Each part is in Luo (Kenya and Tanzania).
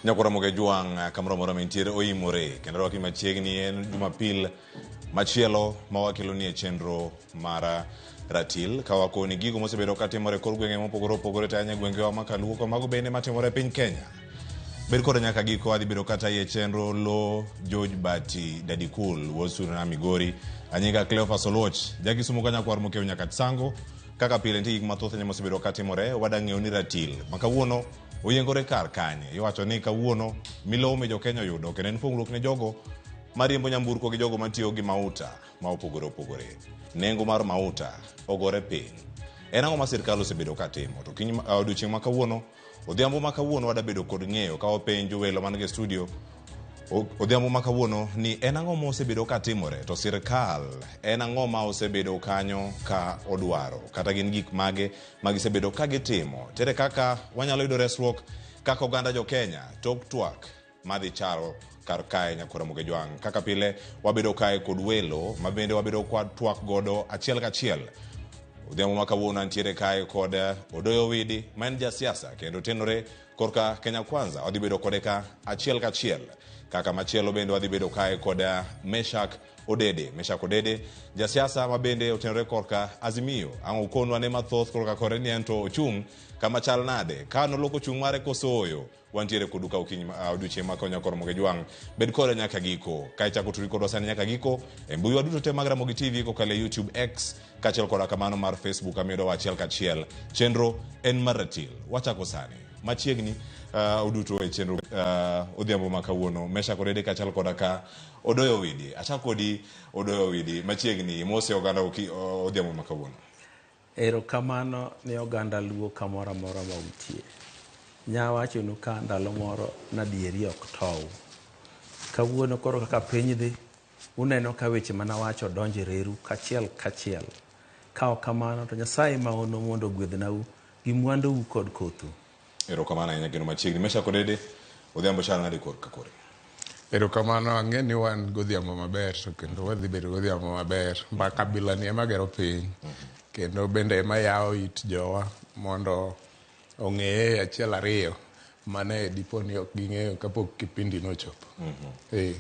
Nyakwar Ramogi Ajwang' kamoro amora mintiere oimore kendo rwaki machiegni en Jumapil machielo ma wakeloni e chenro mar ratil ka wakoni gigo mosebedo katimore e kor gwenge mopogore opogore to ahinya gwengewa ma kaluo kod mago bende matimore e piny Kenya. Bed koda nyaka giko adhi bedo kata iye chenro lo George Bati Daddy Cool wuod Suna Migori anyinga Cleophas Oluoch jakisumo ka nyakwar Mokeu nyaka Tsango kaka pile nitie gik mathoth ahinya mosebedo katimore wada ng'eyo ni ratil ma kawuono oyiengore kar kanye iwacho ni kawuono milome jo Kenya oyudo kendo en pong'ruok ne jogo mariembo nyamburko gi jogo matiyo gi mauta ma opogore opogore nengo mar mauta ogore piny en ang'o ma sirkal osebedo katimo to kiny odiochieng' ma kawuono odhiambo ma kawuono wadabedo kod ng'eyo ka wapenjo welo man e studio odhiambo ma kawuono ni en ang'o ma osebedo ka timore to sirkal en ang'o ma osebedo kanyo ka odwaro kata gin gik mage ma gisebedo ka gitimo tere kaka wanyalo yudo resruok kaka oganda jo Kenya tok twak madhi chalo kar kae nyakwar Ramogi Ajwang' kaka pile wabedo kae kod welo ma bende wabedo kwa twak godo achiel kachiel odhiambo ma kawuono antiere kae kod Odoyo Widi ma en jasiasa kendo tenore korka Kenya Kwanza wadhi bedo kode ka achiel kachiel kaka machielo bende wadhi bedo kae kod Meshak Odede Meshak Odede jasiasa ma bende otenore korka Azimio ang' okonwa ne mathoth korka kore ni en to ochung' kama chal nade ka noloko chung' mare koso ooyo wantiere kodu ka okinyi odiochieng' ma konyo kor Ramogi Ajwang' bed kode nyaka giko ka ichako turi kodwa sani nyaka giko e mbui wa duto te mag Ramogi TV kokalo e YouTube X kaachiel koda kamano mar Facebook amiyodowa achiel kachiel chenro en mar ratil wachako sani machiegni uduto e chenro odhiambo ma kawuono Meshack Odede kaachiel koda ka Odoyo Widi achako kodi Odoyo Widi machiegni mose oganda odhiambo ma kawuono. Erokamano ne oganda Luo kamoro amora ma untie. Nyawachonu ka ndalo moro nadieri ok tow. Kawuono koro kaka piny dhi, uneno ka weche manawacho donjo e reru kachiel kachiel. Ka ok kamano to Nyasaye maono mondo ogwedhnau gi mwandou kod kothu. Erokamano ahinya kendo machiegni Meshack Odede odhiambo chal nade korka kore? Erokamano, ang'e ni wan godhiambo maber to kendo wadhi bedo godhiambo maber. Mbaka bilani ema gero piny kendo bende ema yawo it jowa mondo ong'eye achiel ariyo mane dipo ni ok ging'eyo kapok kipindi nochopo.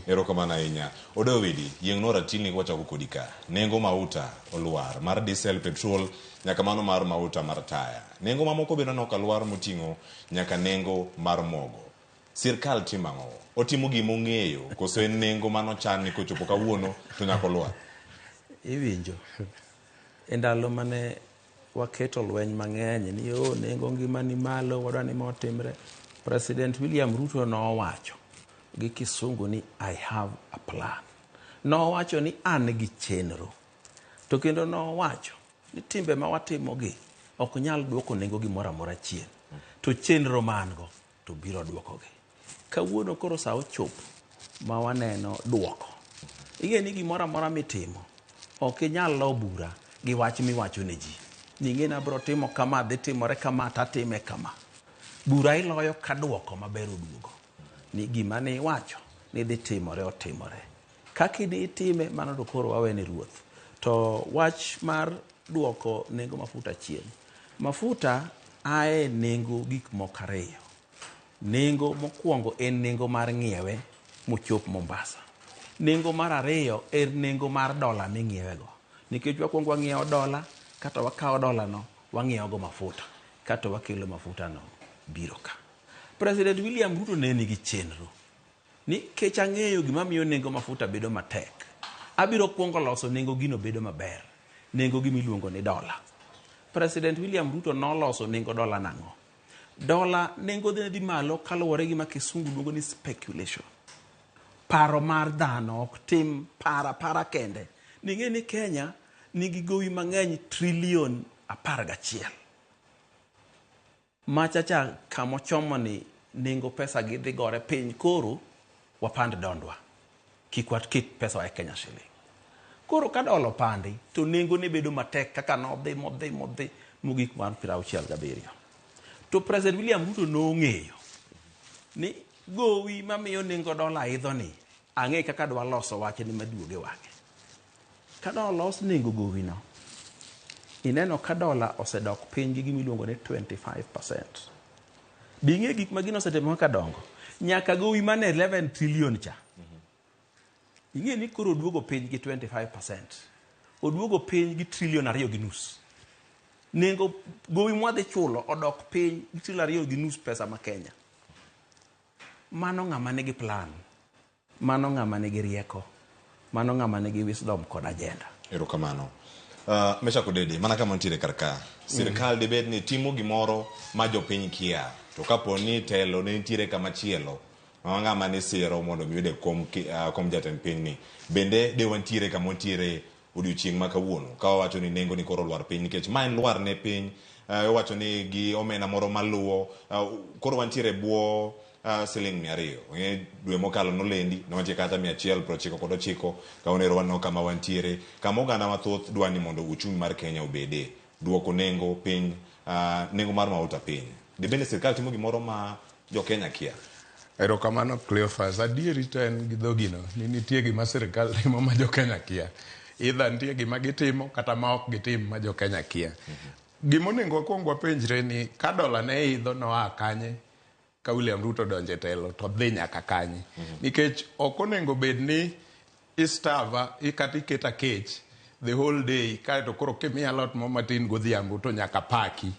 Erokamano ahinya. Odoyo Widi, yieng'nwa ratilni kwachako kodi ka. Nengo mauta olwar mar diesel, petrol nyaka mano mar mauta mar taya. Nengo mamoko bende aneno ka lwar moting'o nyaka nengo mar mogo. Sirkal timo ang'o? Otimo gima ong'eyo koso en nengo manochan ni kochopo kawuono to nyaka olwar? Iwinjo. E ndalo mane waketo lweny mang'eny ni o nengo ngima ni malo wadwa ni ma otimre. President William Ruto nowacho gi kisungu ni I have a plan. Nowacho ni an gi chenro. To kendo nowacho ni timbe ma watimogi ok nyal duoko nengo gimoro amora chien. To chenro ma an go to biro duokogi. Kawuono koro sa ochopo ma waneno duoko. Ing'e ni gimoro amora mitimo ok inyal lo bura gi wach miwacho ne ji. Ni ing'e ni abiro timo kama, dhi timore kama, tatime kama. Bura iloyo ka duoko maber oduogo. Ni gima ne iwacho ni dhi timore otimore. Kaka idhi itime mano to koro wawene ruoth. To wach mar duoko nengo mafuta chien. Mafuta ae nengo gik moko ariyo. Nengo mokwongo en nengo mar ng'iewe mochop Mombasa. Nengo mar ariyo en nengo mar dola ming'iewe go. Nikech wakwongo wang'iewo dola kato wakawo dola no wang'iewo go mafuta kato wakelo mafuta no biro ka. President William Ruto ne nigi chenro ni kech ang'eyo gima miyo nengo mafuta bedo matek. Abiro kwongo loso nengo gino bedo maber. Nengo gima iluongo ni dola. President William Ruto noloso nengo dola nang'o? Dola nengo ne dhi malo kaluwore gi ma kisungu luongo ni speculation. Paro mar dhano ok tim para para kende. Ning'e ni Kenya nigi gowi mang'eny trilion 11. Machacha kamochomo ni nengo pesa gi dhi gore piny koro wapand dondwa. Kik waket pesa wa e Kenya shilling. Koro ka dola opandi to nengo ne bedo matek kaka nodhi modhi modhi mogik mar 67. To President William Ruto nong'eyo ni gowi mamiyo nengo dola idho ni ang'e kaka dwa loso wachni maduoge wang'e. Ka nolos nengo gowi no, ineno ka dola osedok piny gi gima iluongo ni 25%. Bing'e gik ma gino osetimo kaka dongo. Nyaka gowi mane 11 trillion cha. Ing'e ni koro oduogo piny gi 25%. Oduogo piny gi trillion 2.5. Nengo gowi mwadhi chulo odok piny gi trillion 2.5 pesa ma Kenya. Mano ng'ama nigi plan. Mano ng'ama nigi rieko. Mano ng'ama nigi wisdom kod agenda. Erokamano. Meshack Odede, mana kama nitiere kar ka, sirkal dibed ni timo gimoro ma jopiny kia, to kapo ni telo ne nitiere kama chielo, ma ng'ama ne siro mondo mi oyude kom, kom jatend piny ni, bende de wantiere kama wantiere odiochieng' ma kawuono, ka wawacho ni nengo ni koro olwar piny, nikech ma en lwar ne piny, iwacho ni gi omenda moro maluwo, koro wantiere bwo siling 200. Ong'e dwe mokalo nolendi, ne wantie kata 199, kawuono waneno kama wantiere, kama oganda mathoth dwa ni mondo uchumi mar Kenya obede, duoko nengo piny, nengo mar mauta piny. Dibende sirkal timo gimoro ma jo Kenya kia? Erokamano Cleophas, adieri to en gi dhogino ni nitie gima sirkal timo ma jo Kenya kia. Either nitie gima gitimo kata ma ok gitim ma jo Kenya kia. Gima onego wakwong wapenjre ni ka dola ne idho noa kanye ka William Ruto donjo e telo to dhi nyaka kanye. Nikech ok onego bed ni istava kata iketa kech the whole day kaeto koro kimiya alot mo matin godhiambo to nyaka paki.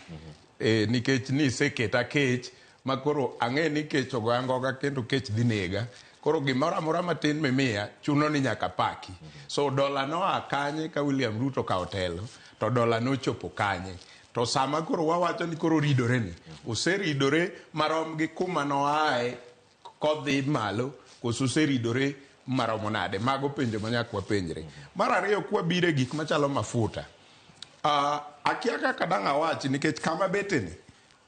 Nikech ni iseketa kech ma koro ang'e ni kech ogoya ngoga kendo kech dhi nega. Koro gimoro amora matin mimiya chuno ni nyaka paki. So dola noa kanye ka William Ruto okawo telo to dola nochopo kanye. To sama koro wawacho ni koro ridore ni, oseridore marom gi kuma noae kodhi malo, koso oseridore maromo nade? Mago penjo ma nyaka wapenjre. Mar ariyo, kwabiro e gik machalo mafuta. Akia kaka dang' awachi nikech kama bete ni,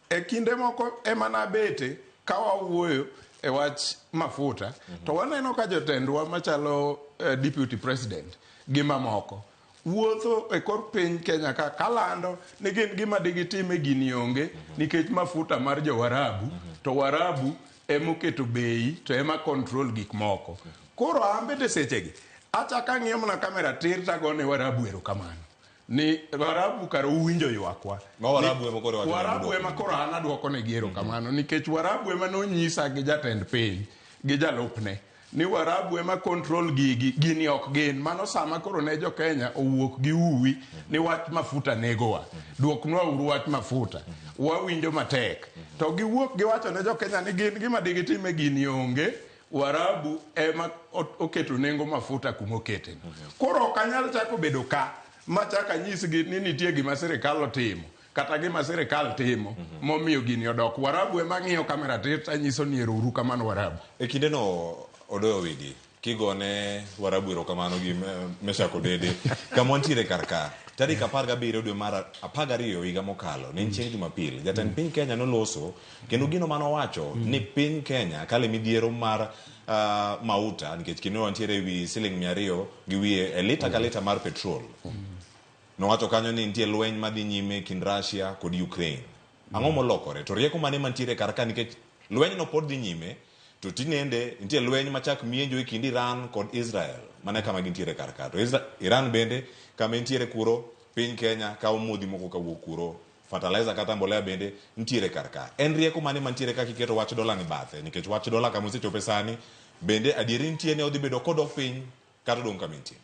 e kinde moko ema nabete ka wawuoyo e wach mafuta, to waneno ka jotendwa machalo deputy president gi mamoko wuotho e kor piny Kenya ka kalando ni gin gima digitime gini onge nikech mafuta mar jo Warabu, to Warabu emoketo bei to ema control gik moko. Koro an bende sechegi achako ang'iyo mana kamera tir tagone Warabu erokamano. Ni Warabu kar uwinjo ywakwa. Ma Warabu ema koro wacho ni Warabu duoko. ema koro an aduoko negi erokamano nikech Warabu ema nonyisa gi jatend piny gi jalupne ni Warabu ema control gigi, gini ok gin. Mano sama koro ne jo Kenya owuok gi uwi ni wach mafuta negowa. Duoknwa uru wach mafuta. Wawinjo matek. To giwuok giwacho ne jo Kenya ni gin gima digitime gini onge. Warabu ema oketo nengo mafuta kuma okete. Koro ok anyal chako bedo ka machak anyisgi ni nitie gima sirikal otimo kata gima sirikal timo momiyo gini odok. Warabu ema ng'iyo kamera tir tanyiso ni ero uru kamano Warabu. E kindeno Odoyo Owidi, kigone Warabu erokamano gi Meshack Odede, kama wantiere kar ka, tarik 17 dwe mar 12 higa mokalo, ne en chieng' Jumapil, jatend piny Kenya noloso, kendo gino manowacho ni piny Kenya kale midhiero mar mauta, nikech kendo wantiere ewi siling 200 gi wiye e lita ka lita mar petrol. Nowacho kanyo ni nitie lweny madhi nyime kind Russia kod Ukraine. Ang'o molokore? To rieko mane mantiere kar ka nikech lweny no pod dhi nyime, to tinende nitie lweny machak mienjo e kind Iran kod Israel. Mano kama gintiere kar ka. To Iran bende kama entiere kuro, piny Kenya kawo modhi moko kawuok kuro, fertilizer kata mbolea bende nitiere kar ka. En rieko mane mantiere kaka iketo wach dola ni bathe? Nikech wach dola kama osechope sani, bende adieri nitie ni odhi bedo kodok piny kata odong' kama entie?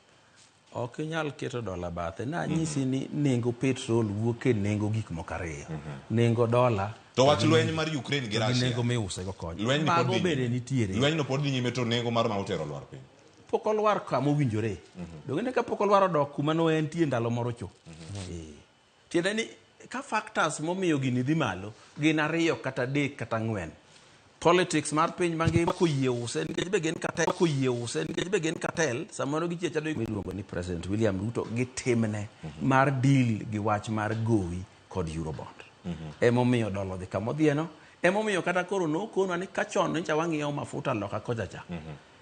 Ok inyal keto dola bathe. Nanyisi ni nengo petrol wuok e nengo gik moko ariyo. Nengo dola To wach lweny mar Ukraine gi Russia. Nengo miuse go konyo. Lweny ni pod Mago dhi bende nyime. nitiere. Lweny no pod dhi nyime to nengo mar mauta ero olwar piny. Pok olwar kama owinjore. Donge ne ka pok olwar odok kuma ne entie ndalo moro cho. Tiende ni ka factors momiyo gini dhi malo gin 2 kata 3 kata 4. Politics mar piny mangima koyie use nikech be gin cartel, koyie use nikech be gin cartel, samoro gichiecha do miluongo ni President William Ruto gi timne mar deal gi wach mar gowi kod Eurobond. Emomiyo dola odhi kama odhieno, emomiyo kata koro nokonwa ni ka chon nyocha wang'iewo mafuta loka kocha cha,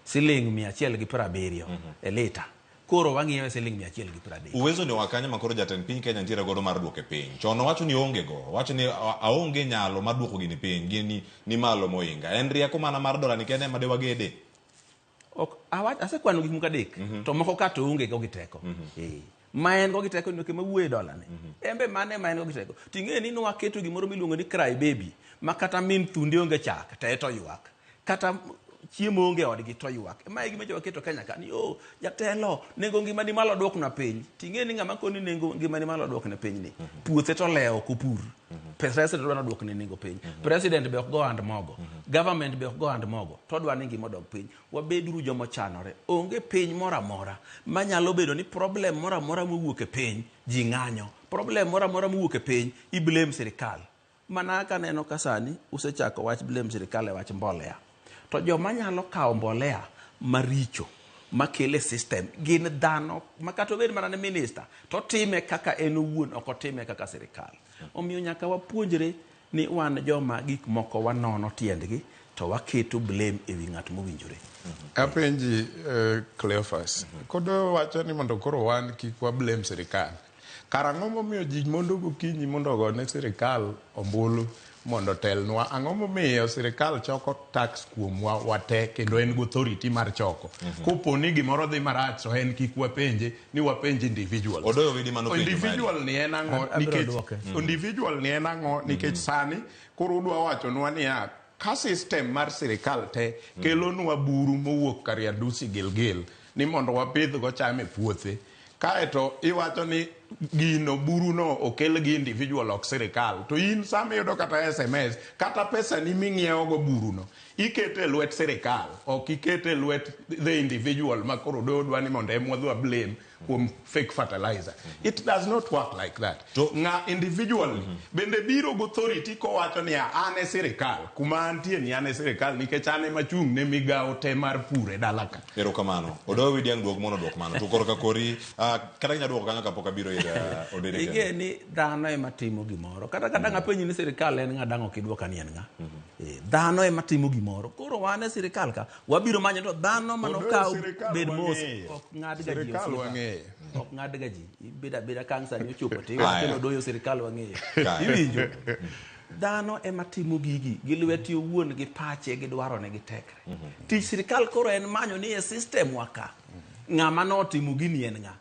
siling 170 e lita. Koro wang'iewe siling 130. Uwezo ni wakanye ma koro jatend piny Kenya nitiere godo mar duoke piny. Chon owacho ni onge go, owacho ni aonge nyalo mar duoko gini piny, gini ni malo mohinga. En rieko mana mar dola ni kende ema de wagede. Ok, asekwano gik moko 3, to moko ka to onge go gi teko. Ma en go gi teko ni ok ema wuoye dola ni. En be mane ma en go gi teko. Ting'e ni nwaketo gimoro miluongo ni cry baby, ma kata min thundi onge chak, te to ywak. Kata chiemo onge e odgi to ywak. Mae e gima waketo Kenya ka ni oh, jatelo nengo ngima ni malo duokna piny. Ting'e ni ng'ama koni nengo ngima ni malo duokne piny ni. Puothe to lewo ok opur. President dwa nodwokne nengo piny. President be ok go hand mogo. Government be ok go hand mogo. To odwa ni ngima odog piny. Wabeduru joma ochanore. Onge piny moro amora manyalo bedo ni problem moro amora mowuok e piny ji ng'anyo. Problem moro amora mowuok e piny i blame sirikal. Mana kaka aneno ka sani usechako wach blame sirikal e wach mbolea. To joma nyalo kawo mbolea maricho makele system gin dhano ma kata obed mana ni minister to otime kaka en owuon ok otime kaka sirikal. Omiyo nyaka wapuonjre ni wan joma gik moko wanono tiendgi to waketo blame e wi ng'at mowinjore. Apenji uh, Cleophas, kodo wacho ni mondo koro wan kik wa blame sirikal. Kar ang'o momiyo ji mondo gokinyi mondo ogone sirikal ombulu mondo otelnwa? Ang'o momiyo sirikal choko tax kuomwa wate kendo en gi authority mar choko? Kopo ni gimoro dhi marach to en kik wapenje ni wapenj individuals. Odoyo widi mano penjo mari. Individual ni en ang'o? Abiro Nikech duoke. individual ni en ang'o? Nikech sani koro udwa wachonwa niya ka system mar sirikal te kelonwa buru mowuok Kariandusi Gilgil ni mondo wapidhgo cham e puothe kaeto iwacho ni gino buruno okel gi individual ok sirikal to in sama iyudo kata SMS kata pesa ni ming'iewogo buruno ikete e lwet sirikal ok ikete e lwet the individual ma koro dwa ni mondo em wadhi wa blame kuom fake fertilizer it does not work like that To- ng'a individually bende biro gi authority kowacho niya an e sirikal kuma antie ni an e sirikal nikech an ema chung' ne migawo te mar pur e dala ka Erokamano. Odoyo widi ang' duok mondo oduok mano. To korka kori, ah, kata inyalo duoko kanyo kapok abiro ir ah, Odede Ing'e kendo. ni dhano ema timo gimoro. Kata ka dang' apenji ni sirikal en ng'a dang' ok idwoka ni en ng'a. Eh, dhano ema timo gimoro. Koro wan e sirikal ka wabiro manyo to dhano manokaw Sirikal bed mos wang'eyo. ok ng'ad ga ji Sirikal osiepa. wang'eyo. Ok ng'ad ga ji. Ibed abeda kang' sani ochopo to iwacho ni odoyo sirikal wang'eyo. Kaya. Iwinjo? Dhano ema timo gigi gi lwete owuon gi pache gi dwarone gi tekre. Tich sirikal koro en manyo ni e system wa ka ng'ama notimo gini en ng'a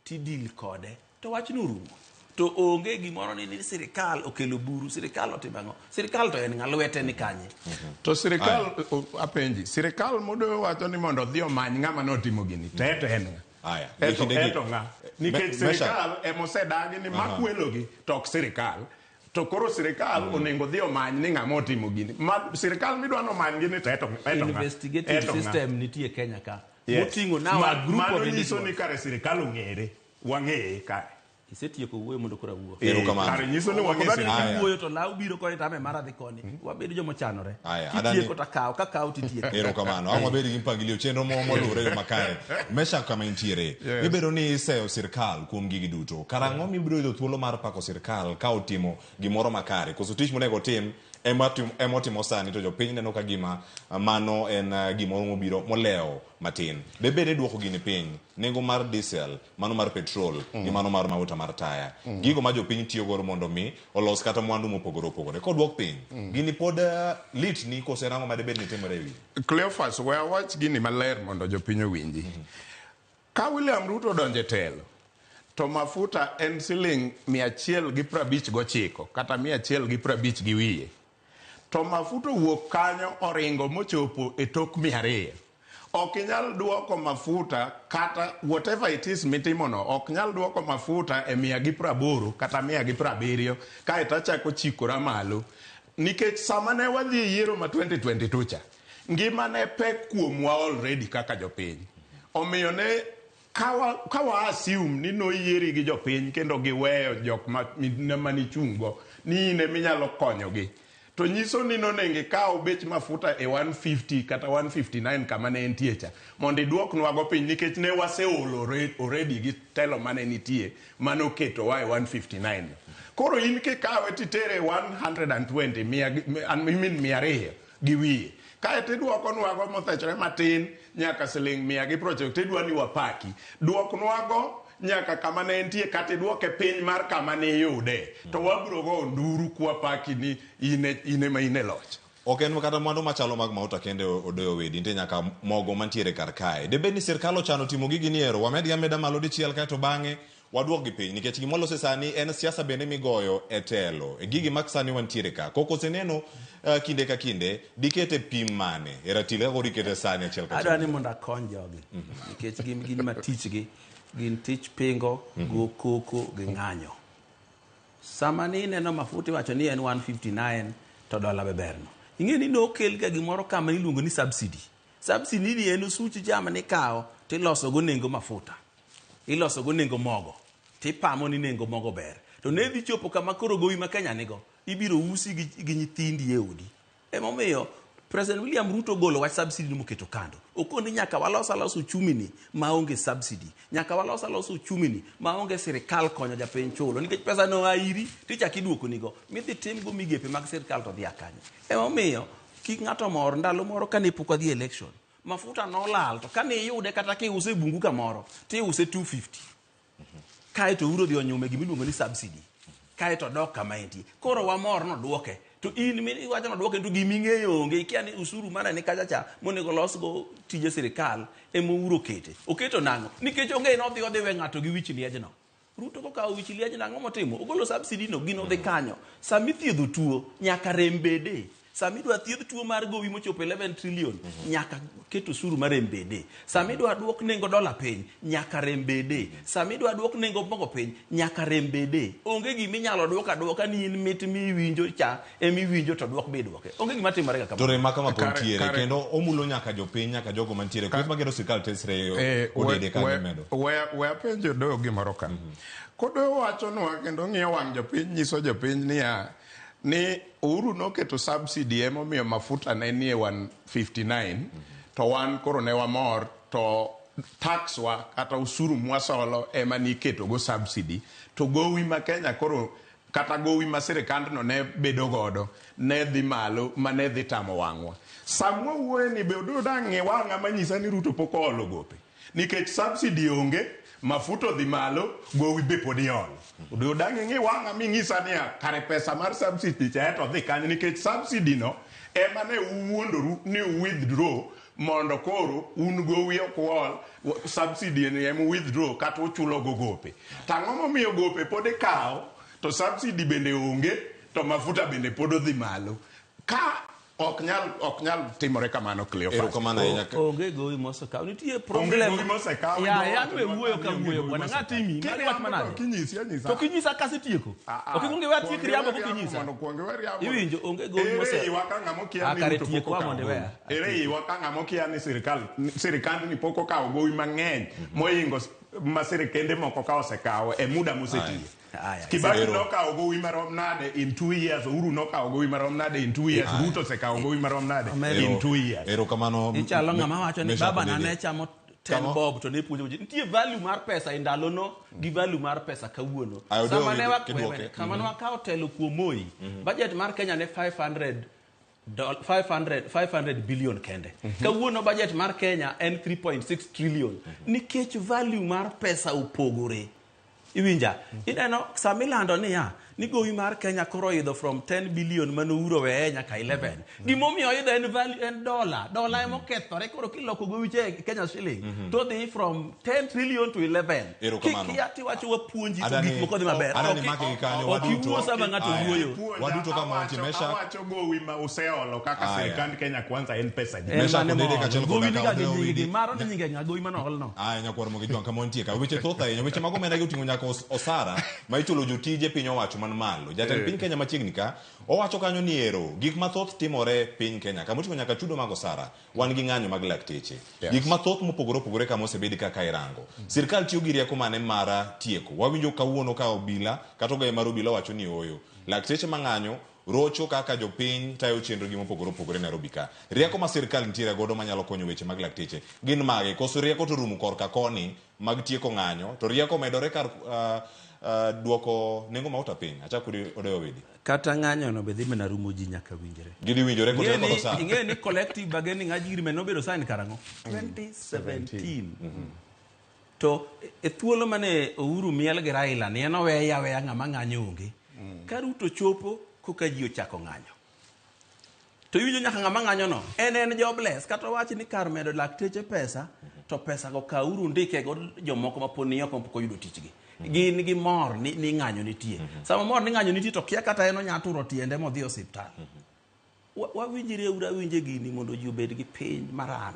tidil kode to wachno orumo. To onge gimoro ni, ni sirikal okelo buru, sirikal otimo ang'o? Sirikal to en ng'a lwete ni kanye? To sirikal apenji, sirikal modoyo wacho ni mondo odhi omany ng'ama notimo gini, to eto en ng'a? Aya, Eto, gi kindegi- eto ng'a? Nikech Meshack. sirikal emosedagi ni makwelogi to ok sirikal. To koro sirikal onego dhi omany ni ng'ama otimo gini. Ma sirikal midwa nomany gini to eto, eto ng'a? Investigative Eto ng'a? system nitie Kenya ka. Yes. Moting'o now a group Mano of nyiso ni individuals. kare sirikal ong'ere. Wang'eye kae. Isetieko wuoyo mondo koro awuo. Erokamano. Kare nyiso ni Ok wang'e obed ni sirikal. Aya. kiwuoyo to law biro koni tame mara dhi koni. Wabed joma ochanore. Aya, Kitieko adani- to akaw, kakaw titieko. Erokamano. Ang' wabed gi mpangilio chenro mo moluwore e yo makare. Meshack kama intiere. Yes. Ibedo ni iseyo sirkal kuom gigi duto. Karang'o mibiro yudo thuolo mar pako sirkal ka otimo gimoro makare? Koso tich monego otim ema otimo sani to jopiny neno ka gima mano en gimoro mobiro molewo matin. De bed ni duoko gini piny, nengo mar diesel, mano mar petrol gi mano mar mauta mar taya. Gigo ma jopiny tiyo godo mondo mi olos kata mwandu mopogore opogore. Koduok piny, gini pod lit ni koso en ang'o ma debed ni timore e wiye? Cleophas, we awach gini maler mondo jopiny owinji. Ka William Ruto odonjo e telo, to mafuta en siling 159 kata 150 gi wiye. To mafuta owuok kanyo oringo mochopo e tok 200. Ok inyal duoko mafuta kata whatever it is mitimono, ok nyal duoko mafuta e 180 kata 170 kaeto achako chikora malo. Nikech sama ne wadhi e yiero ma 2022 cha, ngima ne pek kuomwa already kaka jopiny. Omiyo ne kawa, kawa assume ni noyieri gi jopiny kendo giweyo jok manichung' go ni in eminyalo konyogi, to nyiso ni nonego ikaw bech mafuta e 150 kata 159 kama ne entie cha mondo iduoknwago piny nikech ne waseolo already gi telo mane nitie manoketowa e 159 no. Koro in kikawe titere 120 mia, I mean 200 gi wiye kaeto iduokonwago mothechore matin nyaka siling 190 tidwa ni wapaki duoknwago nyaka kama ne entie kata iduoke piny mar kama ne iyude to wabiro go nduru kwapaki ni in ema in e loch. Ok en kata mwandu machalo mag mauta kende odoyo wedi, nitie nyaka mogo mantiere kar kae. Debed ni sirkal ochano timo gigi ni ero, wamedgi ameda malo dichiel kaeto bang'e Waduokgi piny nikech gima walose sani en siasa bende migoyo e telo. E gigi mak sani wantiere ka. Koko oseneno kinde ka kinde, dikete pim mane? E ratil kaka koro ikete sani achiel kachiel. Adwa ni mondo akony jogi nikech gin gin ma tichgi gin tich pingo, go koko gi ng'anyo. Sama ni ineno mafuta iwacho ni en 159 to dola be berno. Ing'e ni nokel ga gimoro kama iluongo ni subsidy. Subsidy ni en osuch jam nikawo tiloso go nengo mafuta. Iloso go nengo mogo. Tipamo ni nengo mogo ber. To ne dhi chopo kama koro gowi ma Kenya nigo, ibiro usi gi nyithindi e odi. Emomiyo President William Ruto ogolo wach subsidy moketo kando. Okoni nyaka walos alos uchumi ni maonge subsidy. Nyaka walos alos uchumi ni maonge sirikal konyo japiny chulo. Nikech pesa no a iri tichak iduoko nigo. Midhi tim go migepe mag sirikal to dhi a kanye. Emomiyo kik ng'ato mor ndalo moro kane pok wadhi election. Mafuta nolal to kane iyude kata kiuse e bungu kamoro tiuse 250. Kae to Uhuru odhi onyume gima iluongo ni subsidy. Kae to dok kama entie. Koro wamor nodwoke. To in iwacho nodwoke to gima ing'eyo onge. Ikia ni usuru mane ni kacha cha monego losgo tije sirikal ema Uhuru okete. Oketo nang'o? Nikech onge nodhi odhi we ng'ato gi wich liejno. Ruto kokawo wich liejno ang'o motimo? Ogolo subsidy no gino dhi kanyo. Sama ithiedho tuo nyaka rem bede. Sama idwa thiedh tuo mar gowi mochopo 11 trillion nyaka ket osuru mar rem bede. Sama idwa duok nengo dola piny nyaka rem bede. Sama idwa duok nengo mogo piny nyaka rem bede. Onge gima inyalo duok aduoka ni in mit miwinjo cha ema iwinjo to duok be iduoke. Onge gima timore ga To kamano. rem ma kama pod nitiere kendo omulo nyaka jopiny nyaka jogo mantiere kweth magero sirkal tesre odede ka gimedo. We apenj Odoyo gimoro ka. Kodoyo wachonwa kendo ng'iyo wang' jopiny nyiso jopiny niya ni Uhuru noketo subsidy emomiyo mafuta ne nie 159 to wan koro ne wamor to tax wa kata usuru mwasolo ema niketo go subsidy to gowi ma Kenya koro kata gowi ma sirikandno ne bedo godo ne dhi malo ma ne dhi tamo wang'wa. Samwa wuoye ni be odoyo dang' ng'i wang'a manyisa ni Ruto pok oolo gope. Nikech subsidy onge, mafuta odhi malo, gowi be pod iolo. Odoyo dang' ing'i wang'a ming'isa niya, kare pesa mar subsidy cha eto dhi kanye nikech subsidy no ema ne uwuondoru ni withdraw mondo koro un gowi ok uol, subsidy ni ema withdraw kata uchulo go gope. To ang'o momiyo gope pod ikawo to subsidy bende onge to mafuta bende pod odhi malo. Ka ok nyal ok nyal timore kamano Cleophas. Erokamano ahinya. Onge gowi mosekaw. Nitie problem. Onge gowi mosekaw. Ya, ya we wuoyo ka wuoyo bwana ng'ati mi. Mano wach manade. Kinyisi anyisa. To kinyisa kasetieko. Ok ikwong iwe atiek riambo pok inyisa. Mondo kuong iwe riambo. Iwinjo onge gowi mosekaw. Ere iwa ka ng'ama okia ni Kare Ruto tiek pok wa okawo mondo gowi. iweya. Ere iwa ka ng'ama okia ni sirikal sirikandni pok okawo gowi mang'eny mohingo ma sirikende moko ka osekawo e muda mosetiyo. Aya, Kibaki Ero. nokawo gowi marom nade in 2 years, Uhuru nokawo gowi marom nade in 2 years, Ruto osekawo gowi marom nade in 2 years. Erokamano. Ichalo ng'ama wacho ni Meshack baba na Odede. ne chamo 10 Kama- bob to ne puonjo weche. Nitie value mar pesa e ndalono gi value mar pesa kawuono. Ayo, Odoyo Sama ne wa- kidwoke. sama ne wakawo telo kuom Moi, budget mar Kenya ne 500 500 billion kende. Kawuono budget mar Kenya en 3.6 trillion. Nikech value mar pesa opogore. Iwinja? Ineno sama ilando niya, ni gowi mar Kenya koro oidho from 10 billion mane Uhuru oweye nyaka 11. Gimomiyo oidho en value en dollar. Dollar ema okethore koro kiloko gowi cha e Kenya shilling to dhi from 10 trillion to 11. Erokamano. Kikia tiwacho wapuonji to Adani- gik moko dhi maber. Adani Ok- make gi kanyo, ok waduto. iwuo sama ng'ato Aya. wuoyo. Puonja, Waduto kama wantie, awacho- Meshack. Awacho gowi ma useolo kaka Aya. sirikand Kenya kwanza en pesa ji. En Meshack mane Odede moolo. kaachiel Gowi koda ni ka ga gi Odoyo nyinge, Owidi. maro ni nyinge ng'a gowi mane oolno. Aya nyakwar Mogi Jwang' kama wantie ka weche thoth ahinya weche mag omenda gi oting'o nyaka osara ma ichulo jotije piny owacho man malo jatend piny Kenya machiegni ka owacho kanyo ni ero gik mathoth timore piny Kenya kama oting'o nyaka chudo mag osara wan gi ng'anyo mag lakteche Yes. gik mathoth mopogore opogore kama osebed kaka irango sirkal tiyo gi rieko mane mara tieko wawinjo kawuono ka obila kata ogaye mar obila wacho ni ooyo lakteche mang'anyo rocho kaka jopiny tayo chenro gi mopogore opogore Nairobi ka. Rieko ma sirkal nitiere godo manyalo konyo weche mag lakteche gin mage? Koso rieko to rumo korka koni mag tieko ng'anyo to rieko medore kar duoko nengo mauta piny. Achak kodi Odoyo Owidi. Kata ng'anyo no be dhi mana rumo ji nyaka winjre. Gidhi winjore kotere kod osara. Ing'e ni collective bargaining agreement nobedo sign karang'o? 2017. To e thuolo mane Uhuru miel gi Raila ni en oweye aweya ng'ama ng'anyo onge. Ka Ruto chopo koka ji ochako ng'anyo. To iwinjo nyaka ng'ama ng'anyo no en jobless kata wach ni kar medo lakteche pesa to pesa go kauru ndike go jomoko ma pod ni oko pok oyudo tichgi. Gin gi mor ni, ni ng'anyo nitie. Sama mor ni ng'anyo nitie to kia kata en onya turo tiende modhi e osiptal. Wawinjre uru awinje gini mondo ji obed gi piny maran.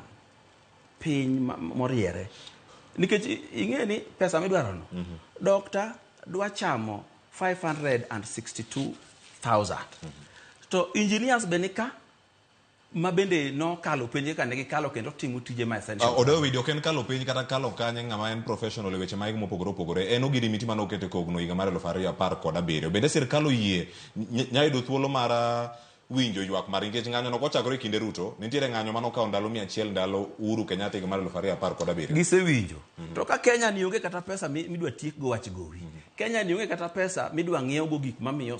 Piny moriere. Nikech ing'e ni pesa midwaro no. Doctor dwa chamo 562,000. To engineers be nika ma bende nokalo penj kaka ne gikalo kendo timo tije ma essential. Odoyo Widi ok en kalo penj kata kalo kanye ng'ama en professional e weche mag mopogore opogore. En ogirimiti mane oket e kogno higa mar 2017. Bende sirkal oyie nya yudo thuolo mar winjo ywak mar nikech ng'anyo no kochakore e kinde Ruto, nitiere ng'anyo mane okawo ndalo 100 ndalo Uhuru Kenyatta higa mar 2017. Gisewinjo. To ka Kenya ni onge kata pesa midwa tiekgo wach gowi. Kenya ni onge kata pesa midwa ng'iew gik mamiyo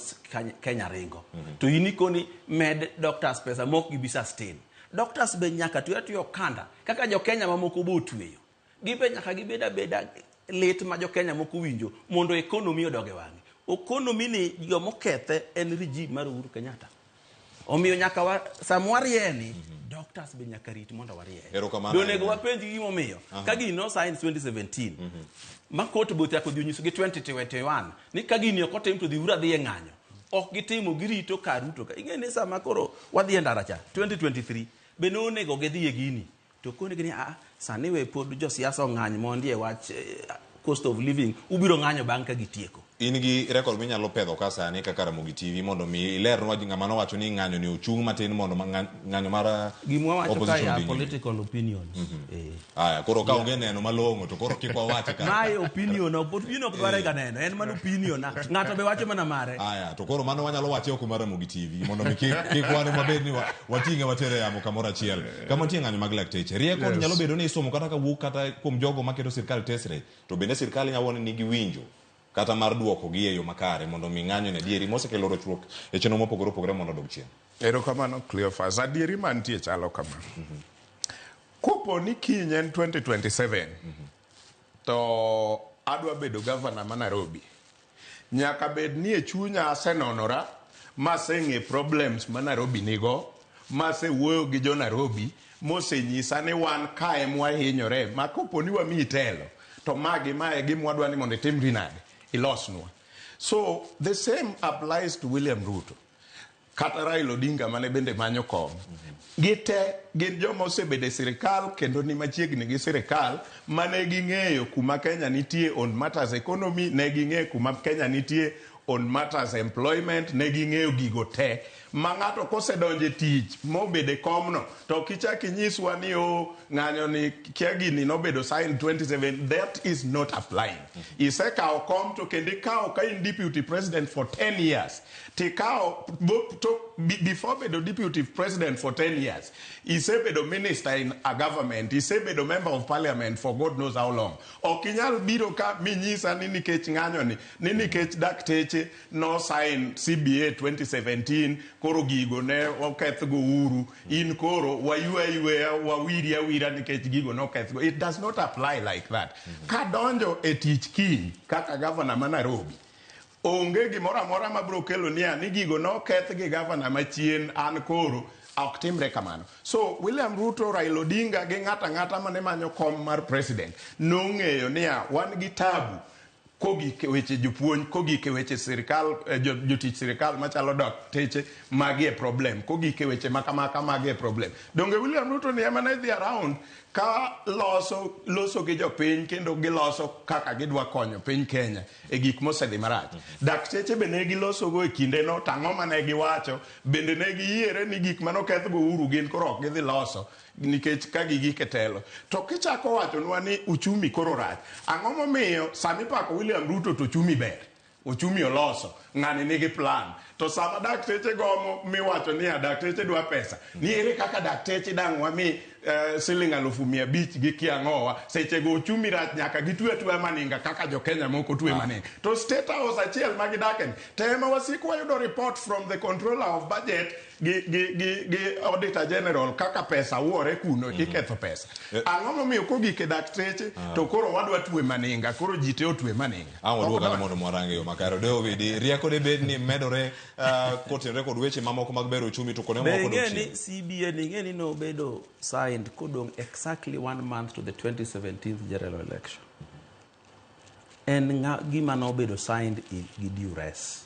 Kenya ringo. To in ikoni med doctors pesa mok gibi sustain. Doctors be nyaka twe atweya okanda kaka jo Kenya mamoko bo otweyo. Gibe nyaka gibed abeda lit ma jo Kenya moko winjo mondo economy odog e wang'e. Economy ni jomokethe en regime mar Uhuru Kenyatta. Omiyo nyaka wa, sama warie ni doctors be nyaka rit mondo warie. Erokamano Be onego ahinya. wapenj gimomiyo. Ka gini no sign 2017, ma court be ochako dhi onyisogi 2021 ni ka gini ok otim to dhiuru adhi e ng'anyo. Ok gitimo, girito kar Ruto ka. Ing'e ni sama koro wadhi e ndara cha 2023 be nonego gidhi e gini. To konegi ni a sani we pod josiasa ong'any mondi e wach cost of living ubiro ng'anyo bang' ka gitieko. In gi record minyalo pedho ka sani kaka Ramogi TV mondo mi ilernwa ng'ama nowacho ni ng'anyo ni ochung' matin mondo ng'anyo mar Gima wawacho ka opposition ya odhi nyime. political opinions. Aya, koro ka onge neno malong'o to koro kik wawache ka. Mae opinion, ok opinion ok dware ga neno, en mana opinion. Ng'ato be wacho mana mare. Aya, to koro mano wanyalo wache oko mar Ramogi TV mondo mi kik wan mabed ni wating'e watere yamo kamoro achiel. Kama nitie ng'anyo mag lakteche. Rieko nyalo bedo ni isomo kata kawuok kata kuom jogo maketo sirkal tesre, to bende sirkal nyalo ni nigi winjo kata mar duoko gi e yo makare mondo mi ng'anyo ni adieri mosekelo rochruok e chenro mopogore opogore mondo odog chien. Erokamano Cleophas. Adieri mantie chalo kama. Kopo ni kiny en 2027 to adwa bedo gavana ma Nairobi, nyaka bed ni e chunya asenonora maseng'e problems ma Nairobi nigo, masewuoyo gi jo Nairobi, mosenyisa ni wan kae mwahinyore, ma kopo ni wamiyi telo, to magi mae gima wadwa ni mondo itimri nade, ilosnwa. So the same applies to William Ruto. Kata Raila Odinga mane bende manyo kom. Gite gin joma osebedo e sirikal kendo ni machiegni gi sirikal mane ging'eyo kuma Kenya nitie on matters economy, ne ging'eyo kuma Kenya nitie on matters employment, ne ging'eyo gigo te. Ma ng'ato kosedonjo e tich mobedo e komno, to ok ichak inyiswa ni o ng'anyo ni kia gini nobedo signed 27, that is not applying. Isekawo kom to kendo ikawo ka in deputy president for 10 years. Tikawo, before bedo deputy president for 10 years, isebedo minister in a government, isebedo member of parliament for God knows how long. Ok inyal biro ka minyisa ni nikech ng'anyo ni, ni nikech dakteche no sign CBA 2017, koro gigo ne okethgo Uhuru, in koro waywe ayweya, wawiri awira nikech gigo ne okethgo. It does not apply like that. Kadonjo e tich kiny kaka governor ma Nairobi, onge gimoro amora mabiro kelo niya ni gigo noketh gi gavana machien, an koro ok timre kamano. So William Ruto, Raila Odinga gi ng'ato ang'ata mane manyo kom mar president nong'eyo niya wan gi tabu kogik e weche jopuonj, kogik e weche sirikal, jotich sirikal machalo dakteche, magi e problem, kogik e weche makamaka magi e problem. Donge William Ruto ni ema ne dhi around ka loso gi jopiny kendo giloso kaka gidwa konyo piny Kenya e gik mosedhi marach. Dakteche be ne gilosogo e kindeno, to ang'o mane giwacho? Bende ne giyiere ni gik manokethgo Uhuru gin koro ok gidhi loso nikech ka gigik e telo. To kichako wachonwa ni uchumi koro rach, ang'o momiyo sami pako William Ruto to uchumi ber? Uchumi oloso, ng'ani nigi plan. To sama dakteche gomo miwacho niya dakteche dwa pesa, ni ere kaka dakteche dang' wami siling 500,000 gi kiang'owa, sechego uchumi rach nyaka gitwe atweya maninga kaka jo Kenya moko twe maninga. To State House achiel ma gidake ni, to ema wasiko wayudo report from the controller of budget gi auditor general kaka pesa wuore kuno, iketho pesa. Ang'o momiyo kogik e dakteche to koro wadwa twe maninga, koro ji te otwe maninga. Ang' waduogo kanyo mondo mwarange yo makare. Odewo Widi, rieko de bed ni medore kotenore kod weche mamoko mag bero uchumi to kuonde Be mamoko ing'e dok ni chien. CBA ni ing'e ni nobedo signed kodong' exactly 1 month to the 2017 general election. En gima nobedo signed gi duress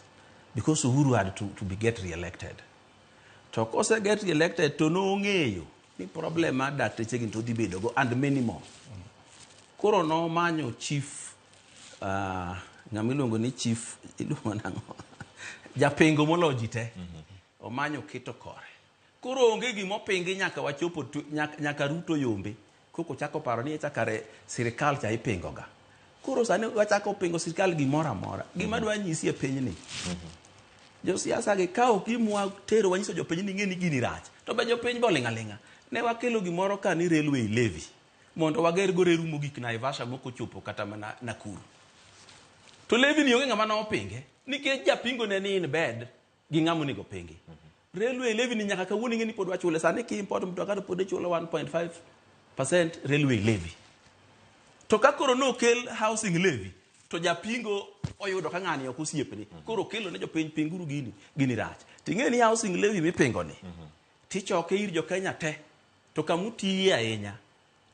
because Uhuru had to be get re-elected. To kose get re-elected to nong'eyo ni problem mar dakteche gi to dhi bedogo and many more. Koro nomanyo chief, ng'ama iluongo ni chief, iluongo nang'o, japingo moloyo ji te. Omanyo keto kore. Koro onge gimopingi nyaka wachopo nyaka Ruto yombe. Koko chako paro ni echa kare sirikal cha ipingo ga. Koro sani wachako pingo sirikal gimoro amora. Gima dwa nyisi e pinyni. Josiasa gi ka ok gimwa tero wanyiso jopiny ni ng'e ni gini rach. To be jopiny be oling' aling'a. Ne wakelo gimoro ka ni railway levy mondo wager go reru mogik Naivasha mok ochopo kata mana Nakuru. To levy ni onge ng'ama nopinge nikech japingo ne ni in bed gi ng'ama onego pingi. Railway levy ni nyaka kawuono ing'e ni pod wachule. Sani ki import mtoka to pod ichulo 1.5% railway levy. To ka koro nokel housing levy to japingo oyudo ka ng'ani ok osiepne. Koro okelo ne jopiny, pinguru gini, gini rach. Ting'e ni housing levy mipingo ni tichoke ir jo Kenya te to kamutiye ahinya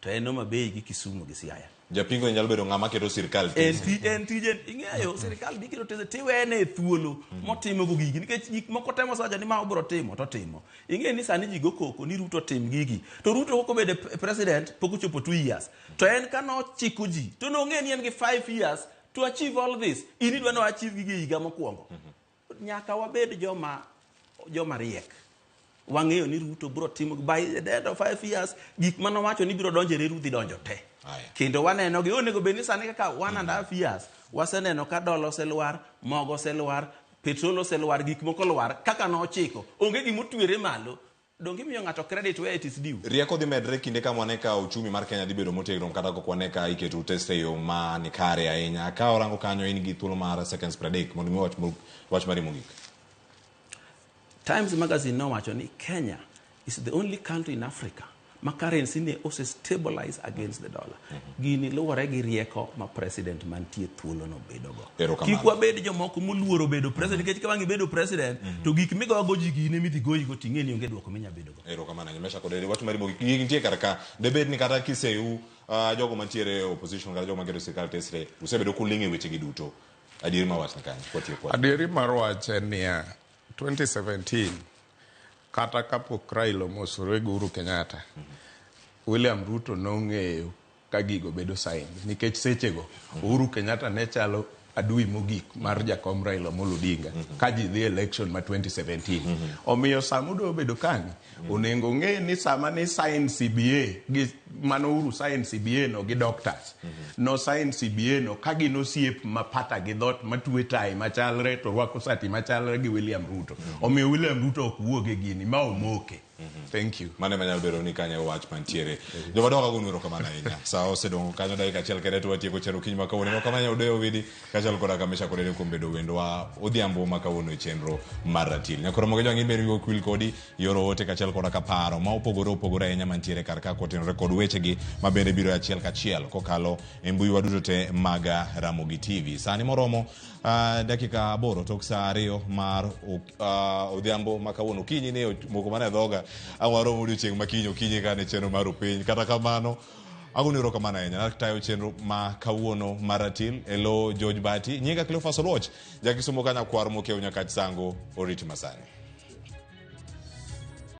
to en Homa Bay gi Kisumu gi Siaya. Japingo nyalo bedo ng'ama keto sirkal en tich. En tije ing'eyo sirikal dhi keto tese tiwene e thuolo motimo go gigi nikech gik moko temo sawacho ni ma obiro timo to timo. Ing'e ni sani ji go koko ni Ruto tim gigi to Ruto kok obedo president pok ochopo 2 years to en ka nochiko ji to nong'e ni en gi 5 years to achieve all this. In idwa ni achieve gigi e higa mokwongo. Nyaka wabed joma riek. Wang'eyo ni Ruto biro timo by the end of 5 years gik manowacho ni biro donjo e reru dhi donjo te. Aya. Kendo waneno gi onego bed ni sani kaka 1.5 years waseneno ka dola oselwar, mogo oselwar, petrol oselwar, gik moko lwar kaka nochiko. Onge gimotwere malo. Donge imiyo ng'ato credit where it is due? Rieko dhi medre kinde ka wane ka uchumi mar Kenya dhi bedo motegno kata kok wane ka iketo test e yo ma ni kare ahinya. Ka orango kanyo, in gi thuolo mar seconds 30 mondo mi wach mari mogik. Times Magazine nowacho ni Kenya is the only country in Africa ma currency ne ose stabilize against the dollar. Gini luwore gi rieko ma president mantie thuolo no bedogo. Erokamano. Kik wabed jomoko moluoro bedo president nikech ka wang' ibedo president to gik migogo ji gin emidhi goyigo ting'e ni onge duoko minya bedogo. Erokamano ahinya. Mesha kod wach mari mogik. Gigi nitie kar ka debed ni kata kiseu, jogo mantiere e opposition kata jogo maketo sirkal tesre usebedo kuling' e weche gi duto. Adieri mar wach ni kanyo kwatieko wach. Adieri mar wach en niya, 2017 kata kapok Raila omosore gi Uhuru Kenyatta, William Ruto nong'eyo ka gigo bedo signed nikech sechego Uhuru Kenyatta ne chalo adui mogik mar jakom Raila Amolo Odinga ka ji dhi election ma 2017. Omiyo sama odwa bedo kani, onego ng'e ni sama ni sign CBA gi mano Uhuru sign CBA no gi doctors no sign CBA no ka gin osiep mapata gi dhot matwe tai machalre to rwako sati machalre gi William Ruto. Omiyo William Ruto ok wuog e gini ma omoke. Thank you. Mano ema nyalo bedo ni kanyo e wach mantiere. Jomadongo, agonu erokamano ahinya. Sa osedong' kanyo dakika achiel kende to watieko chenro kiny ma kawuono. Erokamano Odeyo Owidi kaachiel koda Kamisha Kodede kuom bedo wendwa odhiambo ma kawuono e chenro mar Ratil. Nyakoro mogo jwang' in bende wiwa ok wil kodi yoro ote kaachiel koda ka paro ma opogore opogore ahinya mantiere kar ka kotenore kod wechegi ma bende biro achiel kachiel kokalo e mbui wa duto te mag Ramogi TV. Sani moromo dakika 8 tok sa 2 mar odhiambo ma kawuono. Okinyi ne moko mana e dhoga ang' warom odiochieng' ma kiny okinyi ka ne chenro mar opiny. Kata kamano agoni erokamano ahinya natayo chenro ma kawuono mar Ratil e lo George Bati. Nyinga Cleophas Oluoch, jakisumo ka nyakwar mokiewo Nyakach Sango, oriti masani.